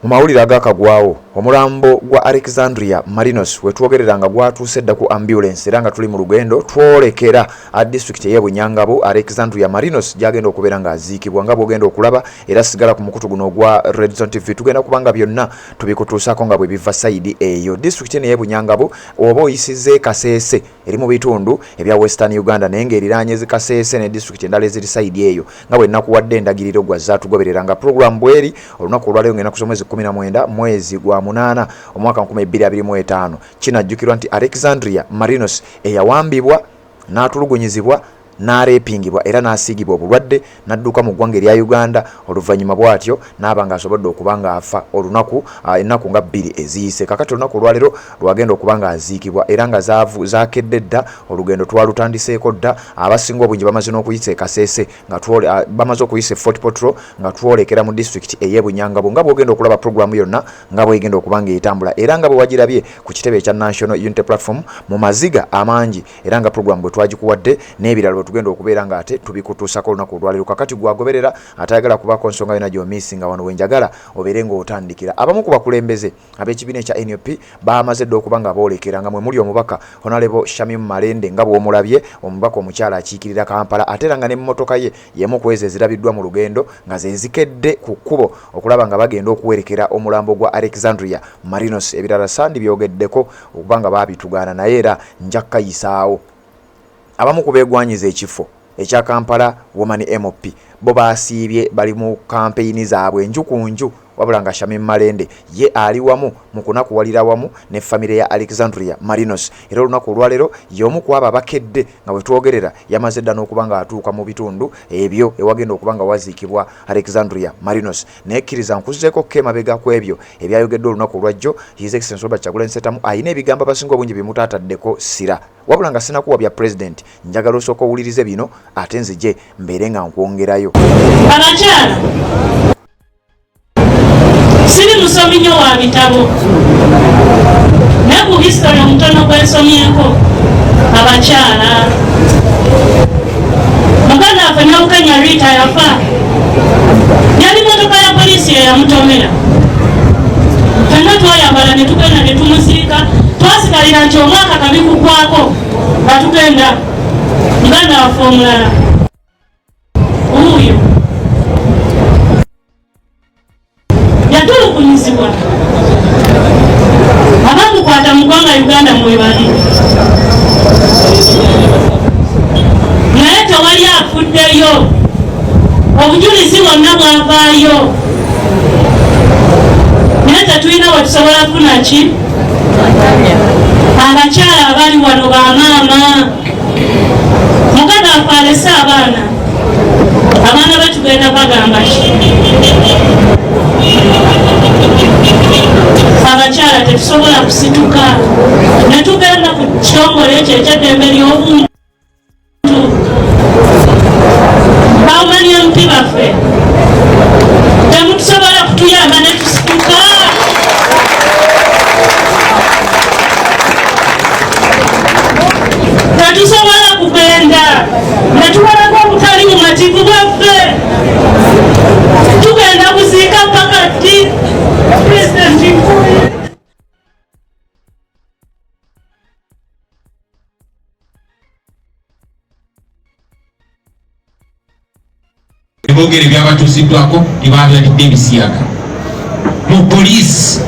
Mu mawulire agakagwawo, omulambo gwa Alexandria Marinos wetwogerera nga gwatuuse dda ku ambulance era nga tuli mu lugendo twolekera a disitulikiti ey'e Bunyangabu Alexandria Marinos gyagenda okubeera ng'aziikibwa nga bw'ogenda okulaba era sigala ku mukutu guno ogwa Redzone TV tugenda kuba nga byonna tubikutuusaako nga bwe biva sayidi eyo. Disitulikiti eno ey'e Bunyangabu oba oyisizza e Kasese eri mu bitundu ebya Western Uganda naye ng'eriraanye zi Kasese ne disitulikiti endala eziri sayidi eyo nga bwe nakuwadde endagiriro gwazze atugoberera nga pulogulaamu bweri olunaku olwaleero ng'enaku z'omwezi 19 mwezi gwa munaana omwaka 2025. Kinajjukirwa nti Alexandria Marinos eyawambibwa n'atulugunyizibwa n'areepingibwa era n'asiigibwa obulwadde n'adduka mu ggwanga erya Uganda oluvannyuma bw'atyo n'aba ng'asobodde okuba ng'afa olunaku ennaku nga bbiri eziyise. Kakati olunaku olwaleero lwagenda okuba ng'aziikibwa era nga zaakedde dda, olugendo twalutandiseeko dda, abasinga obungi bamaze n'okuyisa e Kasese nga bamaze okuyisa e Fort Portal nga twolekera mu disitulikiti ey'e Bunyangabu nga bw'ogenda okulaba pulogulaamu yonna nga bw'egenda okuba ng'etambula era nga bwe wagirabye ku kitebe ekya National Unity Platform mu maziga amangi era nga pulogulaamu bwe twagikuwadde n'ebirala bwe tugenda okubeera ng'ate tubikutuusako olunaku olwaleero. Kakati gwagoberera atayagala kubaako nsonga yonna gy'omiisinga wano we njagala obeere ng'otandikira. Abamu ku bakulembeze ab'ekibiina ekya nup baamaze dda okuba nga boolekera nga mwe muli omubaka Honalebo Shamim Malende nga bw'omulabye omubaka omukyala akiikirira Kampala ate era nga n'emmotoka ye y'emu ku ezo ezirabiddwa mu lugendo nga ze zikedde ku kkubo okulaba nga bagenda okuwerekera omulambo gwa Alexandria Marinos. Ebirala sandibyogeddeko okuba nga baabitugaana naye era nja kukayisaawo. Abamu ku beegwanyiza ekifo ekya Kampala Woman MP bo baasiibye bali mu kampeyini zaabwe nju ku nju wabula nga Shamim Malende ye ali wamu mu kunakuwalira wamu ne famire ya Alexandria Marinos era olunaku olwaleero y'omu ku abo abakedde nga wetwogerera yamaze dda n'okuba ng'atuuka mu bitundu ebyo ewagenda okuba nga waziikibwa Alexandria Marinos. Naye kkiriza nkuzzeeko ko emabega ku ebyo ebyayogeddwa olunaku olwajjo His Excellency Robert Kyagulanyi Ssentamu alina ebigambo abasinga obungi bye mutaataddeko ssira. Wabula nga sinakuwa bya president njagala osooka owulirize bino ate nzije mbeere nga nkwongerayo. Abakyala siri musomi nnyo wa bitabo naye ku history omutono gwensomyeko abakyala muganda waffe Nabukenya Rita yafa yali motoka ya poliisi yeyamutomera fenna twayambala ne tugenda ne tumuziika twasigalira nti omwaka kabi kugwako nga tugenda muganda waffe omulala wuuyo yatulugunyizibwa abamukwata mu ggwanga Uganda mwebali naye tewali afuddeyo obujulizi bwonna bwavaayo naye tetulina wetusobola kufuna ki abakyala abali wano bamaama muganda waffe alese abaana abaana batugenda bagamba ki abakyala tetusobola kusituka netugenda ku kitongole ekyo ekyeddembe ly'obuntu Bawumani MP baffe temutusobola kutuyamba netusituka. Tetusobola kugenda netubalako obutali bumativu bwaffe. Tugenda kuziika paka ddi? Pulezidenti Nkuyi. Boogera ebyabatuusiddwako tebabyalidde ebisiyaga mu poliisi.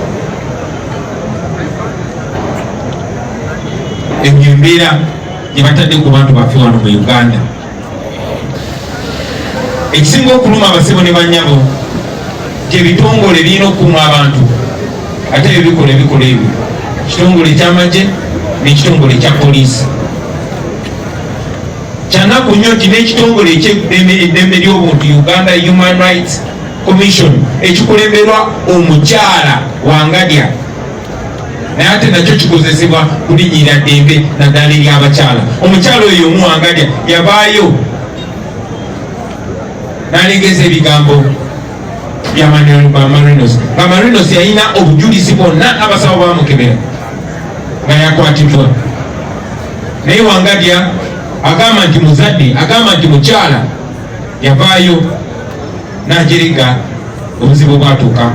Eyo embeera gye batadde ku bantu baffe wano mu Uganda. Ekisinga okuluma abasebo ne bannyabo nti ebitongole birina okukuuma abantu ate ebyo bikola ebikola ebyo kitongole ekyamagye n'ekitongole ekya poliisi. Kyanaku nnyo nti n'ekitongole ekyeddembe ly'obuntu Uganda Human Rights Commission ekikulemberwa omukyala Wangadya naye ate nakyo kikozesebwa kulinyirira ddembe naddala ery'abakyala. Omukyala oyo omu Wangadya yavaayo n'alegeza ebigambo bya Marinos nga Marinos yalina obujulizi bwonna abasawo bamukebera nga yakwatiddwa naye Wangadya agamba nti muzadde, agamba nti mukyala, yavaayo n'ajerega obuzibu bwatuuka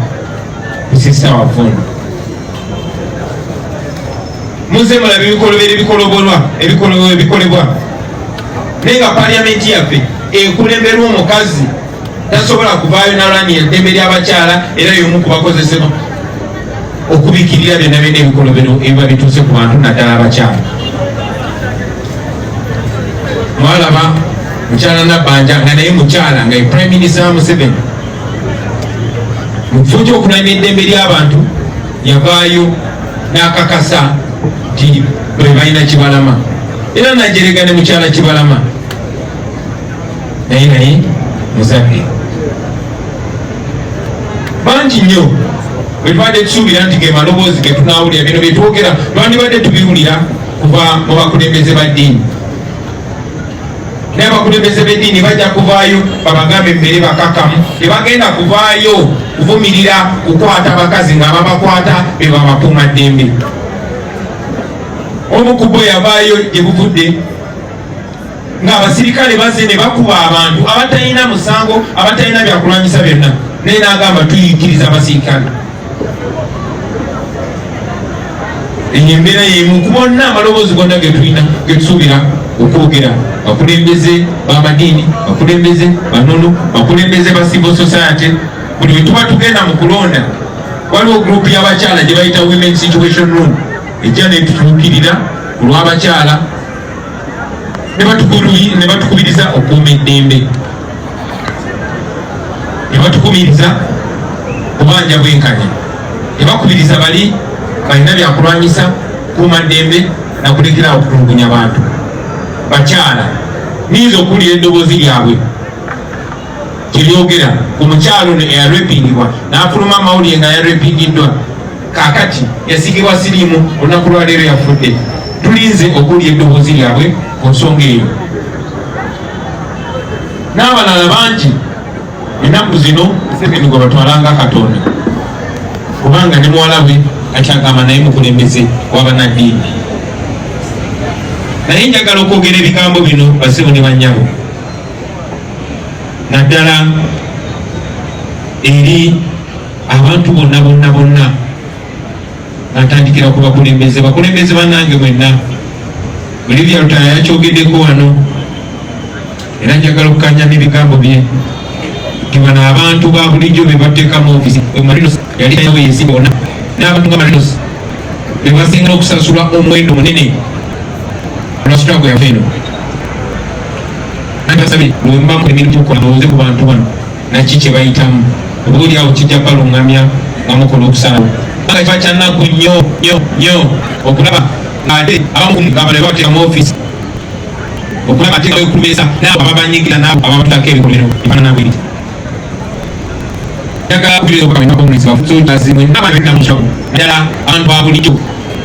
Ku sister waffe ono muze mulaba ebikolobero ebikolobolwa ebikolebwa, naye nga parliament yaffe ekulemberwa omukazi tasobola kuvaayo nalwanira eddembe ly'abakyala, era y'omu ku bakozesebwa okubikirira byonna byonna ebikolobero ebiba bituuse ku bantu, naddala abakyala. Mwalaba mukyala Nabbanja nga naye mukyala nga ye Prime Minister wa Museveni, mu kifo ky'okulwanira eddembe ly'abantu yavaayo n'akakasa nti bwe balina Kibalama, era najerega ne mukyala Kibalama, naye muzadde. Bangi nnyo bwe tubadde tusuubira nti ge maloboozi ge tunaawulira, bino bye twogera twandibadde tubiwulira kuva mu bakulembeze ba ddiini, naye abakulembeze b'eddiini bajja kuvaayo babagambe mmere bakakamu, tebagenda kuvaayo kuvumirira kukwata bakazi nga babakwata be babakuuma ddembe. Omu ku bo yavaayo gye buvudde ng'abasirikale bazze ne bakuba abantu abatalina musango, abatalina byakulwanyisa byonna, naye n'agamba tuyikiriza abasirikale. Eyo embeera yemu ku bonna amaloboozi gonna ge tulina ge tusuubira okwogera, bakulembeze b'amadiini, bakulembeze banono, bakulembeze ba civil society. Buli bwe tuba tugenda mu kulonda, waliwo gurupu y'abakyala gye bayita Women Situation Room, ejja netutuukirira ku lw'abakyala ne batukubiriza okuuma eddembe, ne batukubiriza kubanja bwenkanya, ne bakubiriza bali balina byakulwanyisa kuuma ddembe nakulekera okutulugunya bantu bakyala. Niyinza okuwulira eddoboozi lyabwe kyeryogera ku mukyalo ono eyarepingibwa n'afuluma amawulire nga yarepingiddwa, kaakati yasigibwa siriimu, olunaku lwaleero yafudde. Tulinze okuwulira eddoboozi lyabwe ku nsonga eyo n'abalala bangi. Ennaku zino Museveni gwe batwalanga Katonda, kubanga ne muwala we kati agamba naye mukulembeze w'abannaddiini. Naye njagala okwogera ebigambo bino, bassebo ne bannyabo, naddala eri abantu bonna bonna bonna, natandikira ku bakulembeze. Bakulembeze bannange mwenna, Olivia Lutaaya yakyogeddeko wano, era njagala okukanya n'ebigambo bye nti bano abantu ba bulijjo be bateeka mu ofiisi. Marinos yali ensi bonna n'abantu nga Marinos be basinga okusasula omuwendo munene olwa struggle yaffe eno. Nabasabye lwemba emirimu gyokukola mulowooze ku bantu bano naki kye bayitamu, oba oli awo kijja balungamya nga mukola okusalawo. Kubanga kiba kya nnaku nnyo nnyo nnyo okulaba ng'ate abamu nga bano bateeka mu ofiisi, okulaba ate nga wekulumiriza n'abo ababanyigira n'abo ababatulako ebikolero ebifaanana bwe biti. Njagala kujuliza obubaka bwenna comrades ba foot soldiers mwenna abantu mu struggle, naddala abantu ba bulijjo,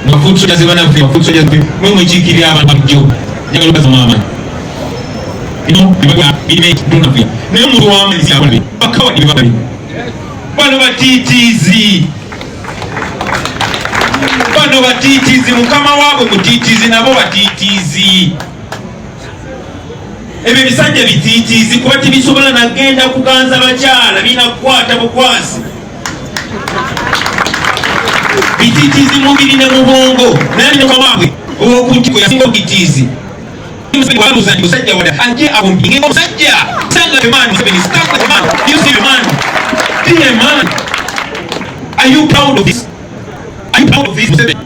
ba foot soldiers bannaffe, ba foot soldiers mwe mwekiikirira abantu ba bulijjo. Njagala okubazzaamu amaanyi. Bino byebakola birina ekitunafuya, naye omuntu ow'amaanyi si akola bino, bakawadi bye bakola bino. Bano batiitiizi, bano batiitiizi, mukama waabwe mutiitiizi, nabo batiitiizi. Ebyo ebisajja bitiitiizi kuba tebisobola nagenda kuganza bakyala, birina kukwata bukwasi. Bitiitiizi mubiri ne mubwongo, naye mukama waabwe owokuntiko yasinga obutiitiizi. Museveni nti musajja wada ajje abumpinge omusajja. Stand like a man, Museveni, stand like a man. You see a man, be a man. Are you proud of this? Are you proud of this, Museveni?